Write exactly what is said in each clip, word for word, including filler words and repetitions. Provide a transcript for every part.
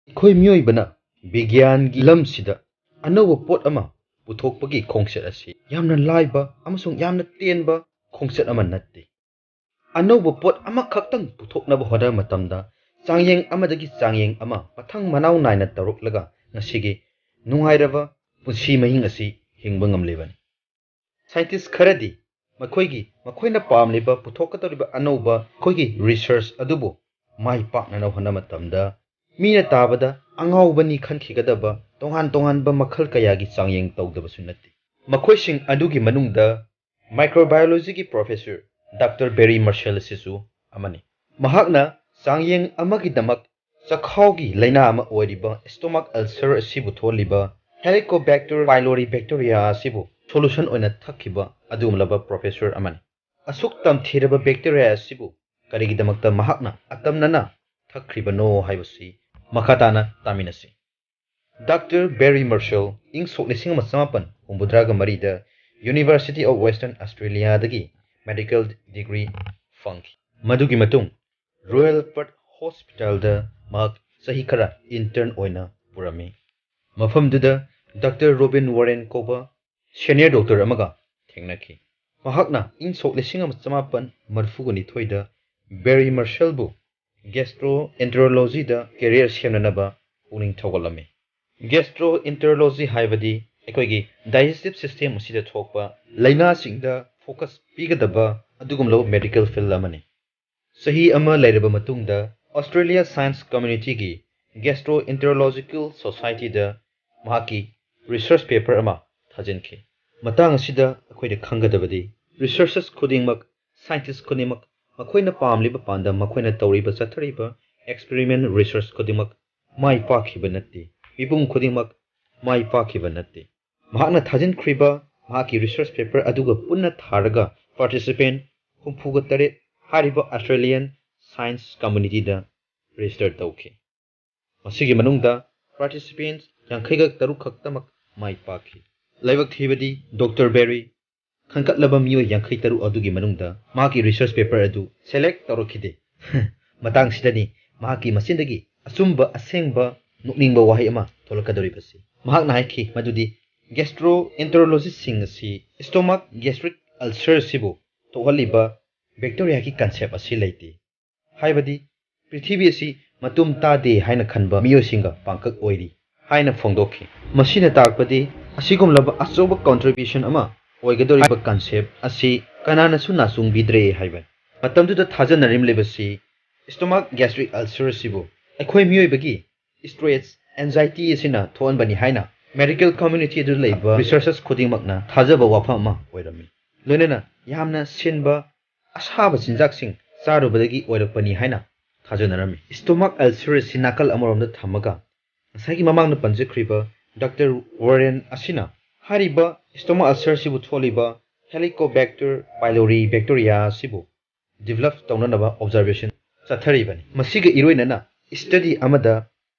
ꯑꯩꯈꯣꯏ ꯃꯤꯑꯣꯏꯕꯅ ꯕꯤꯒ꯭ꯌꯥꯟꯒꯤ ꯂꯝꯁꯤꯗ ꯑꯅꯧꯕ ꯄꯣꯠ ꯑꯃ ꯄꯨꯊꯣꯛꯄꯒꯤ ꯈꯣꯡꯆꯠ ꯑꯁꯤ ꯌꯥꯝꯅ ꯂꯥꯏꯕ ꯑꯃꯁꯨꯡ ꯌꯥꯝꯅ ꯇꯦꯟꯕ ꯈꯣꯡꯆꯠ ꯑꯃ ꯅꯠꯇꯦ꯫ ꯑꯅꯧꯕ ꯄꯣꯠ ꯑꯃꯈꯛꯇꯪ ꯄꯨꯊꯣꯛꯅꯕ ꯍꯣꯠꯅꯕ ꯃꯇꯝꯗ ꯆꯥꯡꯌꯦꯡ ꯑꯃꯗꯒꯤ ꯆꯥꯡꯌꯦꯡ ꯑꯃ ꯃꯊꯪ ꯃꯅꯥꯎ ꯅꯥꯏꯅ ꯇꯧꯔꯛꯂꯒ ꯉꯁꯤꯒꯤ ꯅꯨꯡꯉꯥꯏꯔꯕ ꯄꯨꯟꯁꯤ ꯃꯍꯤꯡ ꯑꯁꯤ ꯍꯤꯡꯕ ꯉꯝꯂꯤꯕꯅꯤ꯫ ꯁꯥꯏꯟꯇꯤꯁ ꯈꯔꯗꯤ ꯃꯈꯣꯏꯒꯤ ꯃꯈꯣꯏꯅ ꯄꯥꯝꯂꯤꯕ ꯄꯨꯊꯣꯛꯀꯗꯧꯔꯤꯕ ꯑꯅꯧꯕ ꯑꯩꯈꯣꯏꯒꯤ ꯔꯤꯁꯔꯆ ꯑꯗꯨꯕꯨ ꯃꯥꯏ ꯄꯥꯛꯅꯅꯕ ꯍꯣꯠꯅꯕ ꯃꯇꯝꯗ ꯃꯤꯅ ꯇꯥꯕꯗ ꯑꯉꯥꯎꯕꯅꯤ ꯈꯟꯈꯤꯒꯗꯕ ꯇꯣꯉꯥꯟ ꯇꯣꯉꯥꯟꯕ ꯃꯈꯜ ꯀꯌꯥꯒꯤ ꯆꯥꯡꯌꯦꯡ ꯇꯧꯗꯕꯁꯨ ꯅꯠꯇꯦ꯫ ꯃꯈꯣꯏꯁꯤꯡ ꯑꯗꯨꯒꯤ ꯃꯅꯨꯡꯗ ꯃꯥꯏꯀ꯭ꯔꯣꯕꯥꯏꯑꯣꯂꯣꯖꯤꯒꯤ ꯄ꯭ꯔꯣꯐꯦꯁꯔ ꯗꯥꯛꯇꯔ ꯕꯦꯔꯤ ꯃꯥꯔꯁꯦꯜ ꯑꯁꯤꯁꯨ ꯑꯃꯅꯤ꯫ ꯃꯍꯥꯛꯅ ꯆꯥꯡꯌꯦꯡ ꯑꯃꯒꯤꯗꯃꯛ ꯆꯈꯥꯎꯒꯤ ꯂꯥꯏꯅꯥ ꯑꯃ ꯑꯣꯏꯔꯤꯕ stomach ulcer ꯑꯁꯤꯕꯨ ꯊꯣꯛꯍꯜꯂꯤꯕ Helicobacter pylori bacteria ꯑꯁꯤꯕꯨ ꯁꯣꯂꯨꯁꯟ ꯑꯣꯏꯅ ꯊꯛꯈꯤꯕ ꯑꯗꯨꯒꯨꯝꯂꯕ ꯄ꯭ꯔꯣꯐꯦꯁꯔ ꯑꯃꯅꯤ꯫ ꯑꯁꯨꯛ ꯇꯝꯊꯤꯔꯕ ꯕꯦꯛꯇꯦꯔꯤꯌꯥ ꯑꯁꯤꯕꯨ ꯀꯔꯤꯒꯤꯗꯃꯛꯇ ꯃꯍꯥꯛꯅ ꯑꯇꯝꯅꯅ ꯊꯛꯈ꯭ꯔꯤꯕꯅꯣ ꯍꯥꯏꯕꯁꯤ ꯃꯈꯥ ꯇꯥꯅ ꯇꯥꯃꯤꯟꯅꯁꯤ꯫ ꯗꯥꯛꯇꯔ ꯕꯦꯔꯤ ꯃꯥꯔꯁꯦꯜ ꯏꯪ ꯁꯣꯛ ꯂꯤꯁꯤꯡ ꯑꯃ ꯆꯃꯥꯄꯟ ꯍꯨꯝꯐꯨꯇꯔꯥꯒ ꯃꯔꯤꯗ University of Western Australiaꯗꯒꯤ ꯃꯦꯗꯤꯀꯦꯜ ꯗꯤꯒ꯭ꯔꯤ ꯐꯪꯈꯤ꯫ ꯃꯗꯨꯒꯤ ꯃꯇꯨꯡ Royal Perth Hospitalꯗ ꯃꯍꯥꯛ ꯆꯍꯤ ꯈꯔ ꯏꯟꯇꯔꯟ ꯑꯣꯏꯅ ꯄꯨꯔꯝꯃꯤ꯫ ꯃꯐꯝꯗꯨꯗ ꯗꯥꯛꯇꯔ ꯔꯣꯕꯤꯟ ꯋꯥꯔꯦꯟ ꯀꯧꯕ ꯁꯦꯅꯤꯌꯔ ꯗꯣꯛꯇꯔ ꯑꯃꯒ ꯊꯦꯡꯅꯈꯤ꯫ ꯃꯍꯥꯛꯅ ꯏꯪ ꯁꯣꯛ ꯂꯤꯁꯤꯡ ꯑꯃ ꯆꯃꯥꯄꯟ ꯃꯔꯤꯐꯨꯒ ꯅꯤꯊꯣꯏꯗ ꯕꯦꯔꯤ ꯃꯥꯔꯁꯦꯜꯕꯨ ꯒꯦꯁꯇ꯭ꯔꯣꯑꯦꯟꯇꯔꯣꯂꯣꯖꯤꯗ ꯀꯦꯔꯤꯌꯔ ꯁꯦꯝꯅꯅꯕ ꯄꯨꯛꯅꯤꯡ ꯊꯧꯒꯠꯂꯝꯃꯤ꯫ ꯒꯦꯁꯇ꯭ꯔꯣꯑꯦꯟꯇꯔꯣꯂꯣꯖꯤ ꯍꯥꯏꯕꯗꯤ ꯑꯩꯈꯣꯏꯒꯤ ꯗꯥꯏꯖꯦꯁꯇꯤꯚ ꯁꯤꯁꯇꯦꯝ ꯑꯁꯤꯗ ꯊꯣꯛꯄ ꯂꯥꯏꯅꯥꯁꯤꯡꯗ ꯐꯣꯀꯁ ꯄꯤꯒꯗꯕ ꯑꯗꯨꯒꯨꯝꯂꯕ ꯃꯦꯗꯤꯀꯦꯜ ꯐꯤꯜꯗ ꯑꯃꯅꯤ꯫ ꯆꯍꯤ ꯑꯃ ꯂꯩꯔꯕ ꯃꯇꯨꯡꯗ Australia Science Communityꯒꯤ Gastroenterological Societyꯗ ꯃꯍꯥꯛꯀꯤ ꯔꯤꯁꯔꯆ ꯄꯦꯄꯔ ꯑꯃ ꯊꯥꯖꯤꯟꯈꯤ꯫ ꯃꯇꯥꯡ ꯑꯁꯤꯗ ꯑꯩꯈꯣꯏꯅ ꯈꯪꯒꯗꯕꯗꯤ ꯔꯤꯁꯔꯆꯔꯁ ꯈꯨꯗꯤꯡꯃꯛ, ꯁꯥꯏꯟꯇꯤꯁ ꯈꯨꯗꯤꯡꯃꯛ ꯃꯈꯣꯏꯅ ꯄꯥꯝꯂꯤꯕ ꯄꯥꯟꯗꯝ, ꯃꯈꯣꯏꯅ ꯇꯧꯔꯤꯕ ꯆꯠꯊꯔꯤꯕ ꯑꯦꯛꯁꯄꯦꯔꯤꯃꯦꯟ ꯔꯤꯁꯔꯆ ꯈꯨꯗꯤꯡꯃꯛ ꯃꯥꯏ ꯄꯥꯛꯈꯤꯕ ꯅꯠꯇꯦ꯫ ꯃꯤꯄꯨꯝ ꯈꯨꯗꯤꯡꯃꯛ ꯃꯥꯏ ꯄꯥꯛꯈꯤꯕ ꯅꯠꯇꯦ꯫ ꯃꯍꯥꯛꯅ ꯊꯥꯖꯤꯟꯈ꯭ꯔꯤꯕ ꯃꯍꯥꯛꯀꯤ ꯔꯤꯁꯔꯆ ꯄꯦꯄꯔ ꯑꯗꯨꯒ ꯄꯨꯟꯅ ꯊꯥꯔꯒ ꯄꯥꯔꯇꯤꯁꯤꯄꯦꯟ ꯍꯨꯝꯐꯨꯒ ꯇꯔꯦꯠ ꯍꯥꯏꯔꯤꯕ Australian Science Communityꯗ ꯔꯦꯖꯤꯁꯇꯔ ꯇꯧꯈꯤ꯫ ꯃꯁꯤꯒꯤ ꯃꯅꯨꯡꯗ ꯄꯥꯔꯇꯤꯁꯤꯄꯦꯟ ꯌꯥꯡꯈꯩꯒ ꯇꯔꯨꯛ ꯈꯛꯇꯃꯛ ꯃꯥꯏ ꯄꯥꯛꯈꯤ꯫ ꯂꯥꯏꯕꯛ ꯊꯤꯕꯗꯤ ꯗꯣꯛꯇꯔ ꯕꯦꯔꯤ ꯈꯟꯒꯠꯂꯕ ꯃꯤꯑꯣꯏ ꯌꯥꯡꯈꯩ ꯇꯔꯨꯛ ꯑꯗꯨꯒꯤ ꯃꯅꯨꯡꯗ ꯃꯍꯥꯛꯀꯤ ꯔꯤꯁꯔꯆ ꯄꯦꯄꯔ ꯑꯗꯨ ꯁꯦꯂꯦꯛ ꯇꯧꯔꯛꯈꯤꯗꯦ꯫ ꯃꯇꯥꯡꯁꯤꯗꯅꯤ ꯃꯍꯥꯛꯀꯤ ꯃꯆꯤꯟꯗꯒꯤ ꯑꯆꯨꯝꯕ, ꯑꯁꯦꯡꯕ, ꯅꯣꯛꯅꯤꯡꯕ ꯋꯥꯍꯩ ꯑꯃ ꯊꯣꯛꯂꯛꯀꯗꯧꯔꯤꯕꯁꯤ꯫ ꯃꯍꯥꯛꯅ ꯍꯥꯏꯈꯤ ꯃꯗꯨꯗꯤ gastroenterologistꯁꯤꯡ ꯑꯁꯤ stomach gastric ulcer ꯑꯁꯤꯕꯨ ꯊꯣꯛꯍꯜꯂꯤꯕ bacteriaꯒꯤ concept ꯑꯁꯤ ꯂꯩꯇꯦ꯫ ꯍꯥꯏꯕꯗꯤ ꯄ꯭ꯔꯤꯊꯤꯕꯤ ꯑꯁꯤ ꯃꯇꯨꯝ ꯇꯥꯗꯦ ꯍꯥꯏꯅ ꯈꯟꯕ ꯃꯤꯑꯣꯏꯁꯤꯡꯒ ꯄꯥꯡꯀꯛ ꯑꯣꯏꯔꯤ ꯍꯥꯏꯅ ꯐꯣꯡꯗꯣꯛꯈꯤ꯫ ꯃꯁꯤꯅ ꯇꯥꯛꯄꯗꯤ ꯑꯁꯤꯒꯨꯝꯂꯕ ꯑꯆꯧꯕ contribution ꯑꯃ ꯑꯣꯏꯒꯗꯧꯔꯤꯕ concept ꯑꯁꯤ ꯀꯅꯥꯅꯁꯨ ꯅꯥꯆꯨꯡꯕꯤꯗ꯭ꯔꯦ ꯍꯥꯏꯕꯅꯤ꯫ ꯃꯇꯝꯗꯨꯗ ꯊꯥꯖꯅꯔꯝꯂꯤꯕꯁꯤ stomach gastric ulcer ꯑꯁꯤꯕꯨ ꯑꯩꯈꯣꯏ ꯃꯤꯑꯣꯏꯕꯒꯤ stress, anxiety ꯑꯁꯤꯅ ꯊꯣꯛꯍꯟꯕꯅꯤ ꯍꯥꯏꯅ medical community ꯑꯗꯨꯗ ꯂꯩꯕ researchers ꯈꯨꯗꯤꯡꯃꯛꯅ ꯊꯥꯖꯕ ꯋꯥꯐꯝ ꯑꯃ ꯑꯣꯏꯔꯝꯃꯤ꯫ ꯂꯣꯏꯅꯅ ꯌꯥꯝꯅ ꯁꯤꯟꯕ ꯑꯁꯥꯕ ꯆꯤꯟꯖꯥꯛꯁꯤꯡ ꯆꯥꯔꯨꯕꯗꯒꯤ ꯑꯣꯏꯔꯛꯄꯅꯤ ꯍꯥꯏꯅ ꯊꯥꯖꯅꯔꯝꯃꯤ꯫ Stomach ulcer ꯑꯁꯤ ꯅꯥꯀꯜ ꯑꯃꯔꯣꯝꯗ ꯊꯝꯃꯒ, ꯉꯁꯥꯏꯒꯤ ꯃꯃꯥꯡꯗ ꯄꯟꯖꯈ꯭ꯔꯤꯕ Doctor Warren ꯑꯁꯤꯅ ꯍꯥꯏꯔꯤꯕ stomach ulcer ꯑꯁꯤꯕꯨ ꯊꯣꯛꯍꯜꯂꯤꯕ Helicobacter pylori bacteria ꯑꯁꯤꯕꯨ develop ꯇꯧꯅꯅꯕ observation ꯆꯠꯊꯔꯤꯕꯅꯤ꯫ ꯃꯁꯤꯒ ꯏꯔꯣꯏꯅꯅ study ꯑꯃꯗ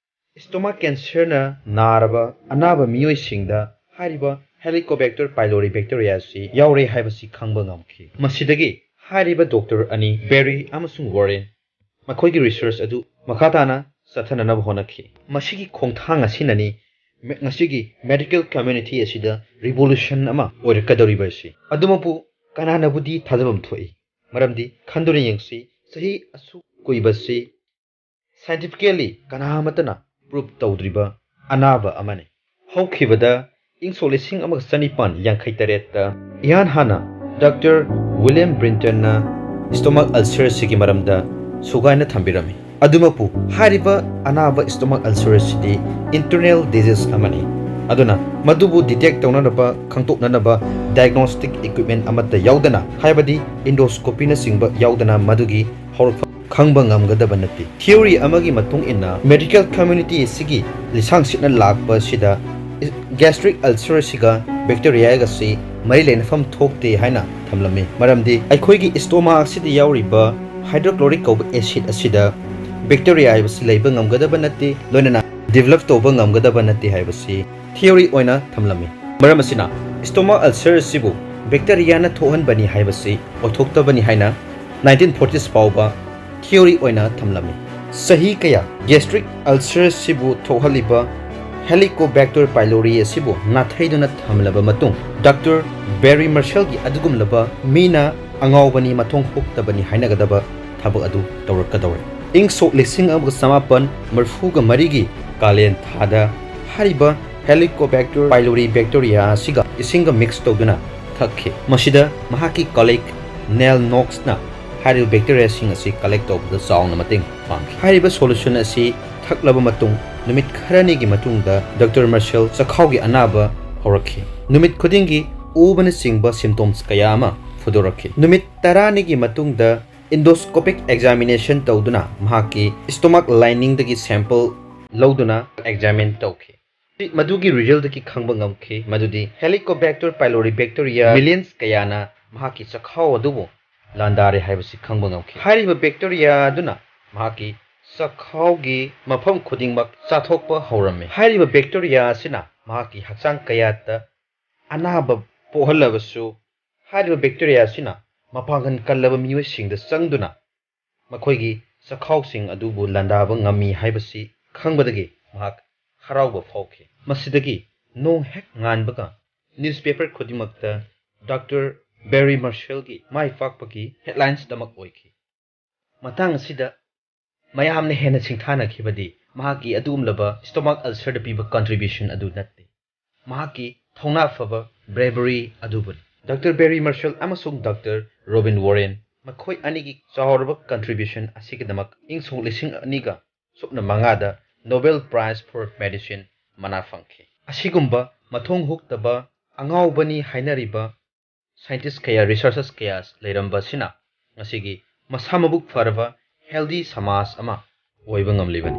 stomach cancerꯅ ꯅꯥꯔꯕ ꯑꯅꯥꯕ ꯃꯤꯑꯣꯏꯁꯤꯡꯗ ꯍꯥꯏꯔꯤꯕ Helicobacter pylori bacteria ꯑꯁꯤ ꯌꯥꯎꯔꯦ ꯍꯥꯏꯕꯁꯤ ꯈꯪꯕ ꯉꯝꯈꯤ꯫ ꯃꯁꯤꯗꯒꯤ ꯍꯥꯏꯔꯤꯕ doctor ꯑꯅꯤ, Barry ꯑꯃꯁꯨꯡ Warren, ꯃꯈꯣꯏꯒꯤ research ꯑꯗꯨ ꯃꯈꯥ ꯇꯥꯅ ꯆꯠꯊꯅꯅꯕ ꯍꯣꯠꯅꯈꯤ꯫ ꯃꯁꯤꯒꯤ ꯈꯣꯡꯊꯥꯡ ꯑꯁꯤꯅꯅꯤ ꯃꯦ-, ꯉꯁꯤꯒꯤ medical community ꯑꯁꯤꯗ revolution ꯑꯃ ꯑꯣꯏꯔꯛꯀꯗꯧꯔꯤꯕ ꯑꯁꯤ꯫ ꯑꯗꯨꯃꯛꯄꯨ ꯀꯅꯥꯅꯕꯨꯗꯤ ꯊꯥꯖꯐꯝ ꯊꯣꯛꯏ? ꯃꯔꯝꯗꯤ ꯈꯟꯗꯨꯅ ꯌꯦꯡꯁꯤ, ꯆꯍꯤ ꯑꯁꯨꯛ ꯀꯨꯏꯕꯁꯤ scientifically ꯀꯅꯥ ꯑꯃꯠꯇꯅ prove ꯇꯧꯗ꯭ꯔꯤꯕ ꯑꯅꯥꯕ ꯑꯃꯅꯤ꯫ ꯍꯧꯈꯤꯕꯗ ꯏꯪ ꯁꯣꯛ ꯂꯤꯁꯤꯡ ꯑꯃꯒ ꯆꯅꯤꯄꯥꯟ ꯌꯥꯡꯈꯩ ꯇꯔꯦꯠꯇ ꯏꯍꯥꯟ ꯍꯥꯟꯅ Doctor William Brintonꯅ stomach ulcer ꯑꯁꯤꯒꯤ ꯃꯔꯝꯗ ꯁꯨꯒꯥꯏꯅ ꯊꯝꯕꯤꯔꯝꯃꯤ꯫ ꯑꯗꯨꯃꯛꯄꯨ ꯍꯥꯏꯔꯤꯕ ꯑꯅꯥꯕ stomach ulcer ꯑꯁꯤꯗꯤ internal disease ꯑꯃꯅꯤ꯫ ꯑꯗꯨꯅ ꯃꯗꯨꯕꯨ detect ꯇꯧꯅꯅꯕ, ꯈꯪꯗꯣꯛꯅꯅꯕ diagnostic equipment ꯑꯃꯠꯇ ꯌꯥꯎꯗꯅ, ꯍꯥꯏꯕꯗꯤ endoscopyꯅꯆꯤꯡꯕ ꯌꯥꯎꯗꯅ ꯃꯗꯨꯒꯤ ꯍꯧꯔꯛꯐꯝ ꯈꯪꯕ ꯉꯝꯒꯗꯕ ꯅꯠꯇꯦ꯫ Theory ꯑꯃꯒꯤ ꯃꯇꯨꯡ ꯏꯟꯅ medical community ꯑꯁꯤꯒꯤ ꯂꯤꯁꯥꯡꯁꯤꯠꯅ ꯂꯥꯛꯄ ꯑꯁꯤꯗ gastric ulcer ꯑꯁꯤꯒ bacteriaꯒꯁꯤ ꯃꯔꯤ ꯂꯩꯅꯐꯝ ꯊꯣꯛꯇꯦ ꯍꯥꯏꯅ ꯊꯝꯂꯝꯃꯤ꯫ ꯃꯔꯝꯗꯤ ꯑꯩꯈꯣꯏꯒꯤ stomach ꯑꯁꯤꯗ ꯌꯥꯎꯔꯤꯕ hydrochloric ꯀꯧꯕ acid ꯑꯁꯤꯗ bacteria ꯍꯥꯏꯕꯁꯤ ꯂꯩꯕ ꯉꯝꯒꯗꯕ ꯅꯠꯇꯦ, ꯂꯣꯏꯅꯅ develop ꯇꯧꯕ ꯉꯝꯒꯗꯕ ꯅꯠꯇꯦ ꯍꯥꯏꯕꯁꯤ theory ꯑꯣꯏꯅ ꯊꯝꯂꯝꯃꯤ꯫ ꯃꯔꯝ ꯑꯁꯤꯅ stomach ulcer ꯑꯁꯤꯕꯨ bacteriaꯅ ꯊꯣꯛꯍꯟꯕꯅꯤ ꯍꯥꯏꯕꯁꯤ ꯑꯣꯏꯊꯣꯛꯇꯕꯅꯤ ꯍꯥꯏꯅ nineteen forties ꯐꯥꯎꯕ theory ꯑꯣꯏꯅ ꯊꯝꯂꯝꯃꯤ꯫ ꯆꯍꯤ ꯀꯌꯥ gastric ulcer ꯑꯁꯤꯕꯨ ꯊꯣꯛꯍꯜꯂꯤꯕ Helicobacter pylori ꯑꯁꯤꯕꯨ ꯅꯥꯊꯩꯗꯨꯅ ꯊꯝꯂꯕ ꯃꯇꯨꯡ, ꯗꯥꯛꯇꯔ ꯕꯦꯔꯤ ꯃꯔꯁꯦꯜꯒꯤ ꯑꯗꯨꯒꯨꯝꯂꯕ ꯃꯤꯅ ꯑꯉꯥꯎꯕꯅꯤ, ꯃꯊꯣꯡ ꯍꯨꯛꯇꯕꯅꯤ ꯍꯥꯏꯅꯒꯗꯕ ꯊꯕꯛ ꯑꯗꯨ ꯇꯧꯔꯛꯀꯗꯧꯔꯦ꯫ ꯏꯪ ꯁꯣꯛ ꯂꯤꯁꯤꯡ ꯑꯃꯒ ꯆꯃꯥꯄꯟ ꯃꯔꯤꯐꯨꯒ ꯃꯔꯤꯒꯤ ꯀꯥꯂꯦꯟ ꯊꯥꯗ ꯍꯥꯏꯔꯤꯕ Helicobacter pylori bacteria ꯑꯁꯤꯒ ꯏꯁꯤꯡꯒ mix ꯇꯧꯗꯨꯅ ꯊꯛꯈꯤ꯫ ꯃꯁꯤꯗ ꯃꯍꯥꯛꯀꯤ colleague Neil Knoxꯅ ꯍꯥꯏꯔꯤꯕ bacteriaꯁꯤꯡ ꯑꯁꯤ collect ꯇꯧꯕꯗ ꯆꯥꯎꯅ ꯃꯇꯦꯡ ꯄꯥꯡꯈꯤ꯫ ꯍꯥꯏꯔꯤꯕ solution ꯑꯁꯤ ꯊꯛꯂꯕ ꯃꯇꯨꯡ ꯅꯨꯃꯤꯠ ꯈꯔꯅꯤꯒꯤ ꯃꯇꯨꯡꯗ ꯗꯥꯛꯇꯔ ꯃꯔꯁꯦꯜ ꯆꯈꯥꯎꯒꯤ ꯑꯅꯥꯕ ꯍꯧꯔꯛꯈꯤ꯫ ꯅꯨꯃꯤꯠ ꯈꯨꯗꯤꯡꯒꯤ ꯑꯣꯕꯅꯆꯤꯡꯕ symptoms ꯀꯌꯥ ꯑꯃ ꯐꯨꯗꯣꯔꯛꯈꯤ꯫ ꯅꯨꯃꯤꯠ ꯇꯔꯥꯅꯤꯒꯤ ꯃꯇꯨꯡꯗ endoscopic examination ꯇꯧꯗꯨꯅ ꯃꯍꯥꯛꯀꯤ stomach liningꯗꯒꯤ sample ꯂꯧꯗꯨꯅ examine ꯇꯧꯈꯤ꯫ ꯃꯗꯨꯒꯤ resultꯗꯒꯤ ꯈꯪꯕ ꯉꯝꯈꯤ ꯃꯗꯨꯗꯤ Helicobacter pylori bacteria millions ꯀꯌꯥꯅ ꯃꯍꯥꯛꯀꯤ ꯆꯈꯥꯎ ꯑꯗꯨꯕꯨ ꯂꯥꯟꯗꯥꯔꯦ ꯍꯥꯏꯕꯁꯤ ꯈꯪꯕ ꯉꯝꯈꯤ꯫ ꯍꯥꯏꯔꯤꯕ bacteria ꯑꯗꯨꯅ ꯃꯍꯥꯛꯀꯤ ꯆꯈꯥꯎꯒꯤ ꯃꯐꯝ ꯈꯨꯗꯤꯡꯃꯛ ꯆꯥꯊꯣꯛꯄ ꯍꯧꯔꯝꯃꯤ꯫ ꯍꯥꯏꯔꯤꯕ bacteria ꯑꯁꯤꯅ ꯃꯍꯥꯛꯀꯤ ꯍꯛꯆꯥꯡ ꯀꯌꯥꯠꯇ ꯑꯅꯥꯕ ꯄꯣꯛꯍꯜꯂꯕꯁꯨ, ꯍꯥꯏꯔꯤꯕ bacteria ꯑꯁꯤꯅ ꯃꯄꯥꯡꯒꯜ ꯀꯜꯂꯕ ꯃꯤꯑꯣꯏꯁꯤꯡꯗ ꯆꯪꯗꯨꯅ ꯃꯈꯣꯏꯒꯤ ꯆꯈꯥꯎꯁꯤꯡ ꯑꯗꯨꯕꯨ ꯂꯥꯟꯗꯥꯕ ꯉꯝꯃꯤ ꯍꯥꯏꯕꯁꯤ ꯈꯪꯕꯗꯒꯤ ꯃꯍꯥꯛ ꯍꯔꯥꯎꯕ ꯐꯥꯎꯈꯤ꯫ ꯃꯁꯤꯗꯒꯤ ꯅꯣꯡ ꯍꯦꯛ ꯉꯥꯟꯕꯒ newspaper ꯈꯨꯗꯤꯡꯃꯛꯇ ꯗꯥꯛꯇꯔ ꯕꯦꯔꯤ ꯃꯔꯁꯦꯜꯒꯤ ꯃꯥꯏ ꯄꯥꯛꯄꯒꯤ headlinesꯇꯃꯛ ꯑꯣꯏꯈꯤ꯫ ꯃꯇꯥꯡ ꯑꯁꯤꯗ ꯃꯌꯥꯝꯅ ꯍꯦꯟꯅ ꯁꯤꯡꯊꯥꯅꯈꯤꯕꯗꯤ ꯃꯍꯥꯛꯀꯤ ꯑꯗꯨꯒꯨꯝꯂꯕ stomach ulcerꯗ ꯄꯤꯕ contribution ꯑꯗꯨ ꯅꯠꯇꯦ, ꯃꯍꯥꯛꯀꯤ ꯊꯧꯅꯥ ꯐꯕ bravery ꯑꯗꯨꯕꯨꯅꯤ꯫ ꯗꯥꯛꯇꯔ ꯕꯦꯔꯤ ꯃꯔꯁꯦꯜ ꯑꯃꯁꯨꯡ ꯗꯥꯛꯇꯔ ꯔꯣꯕꯤꯟ ꯋꯥꯔꯦꯟ ꯃꯈꯣꯏ ꯑꯅꯤꯒꯤ ꯆꯥꯎꯔꯕ contribution ꯑꯁꯤꯒꯤꯗꯃꯛ ꯏꯪ ꯁꯣꯛ ꯂꯤꯁꯤꯡ ꯑꯅꯤꯒ ꯁꯨꯞꯅ ꯃꯉꯥꯗ Nobel Prize for Medicine ꯃꯅꯥ ꯐꯪꯈꯤ꯫ ꯑꯁꯤꯒꯨꯝꯕ ꯃꯊꯣꯡ ꯍꯨꯛꯇꯕ ꯑꯉꯥꯎꯕꯅꯤ ꯍꯥꯏꯅꯔꯤꯕ scientist ꯀꯌꯥ, researchers ꯀꯌꯥ ꯂꯩꯔꯝꯕꯁꯤꯅ ꯉꯁꯤꯒꯤ ꯃꯁꯥ ꯃꯕꯨꯛ ꯐꯔꯕ healthy ꯁꯃꯥꯖ ꯑꯃ ꯑꯣꯏꯕ ꯉꯝꯂꯤꯕꯅꯤ꯫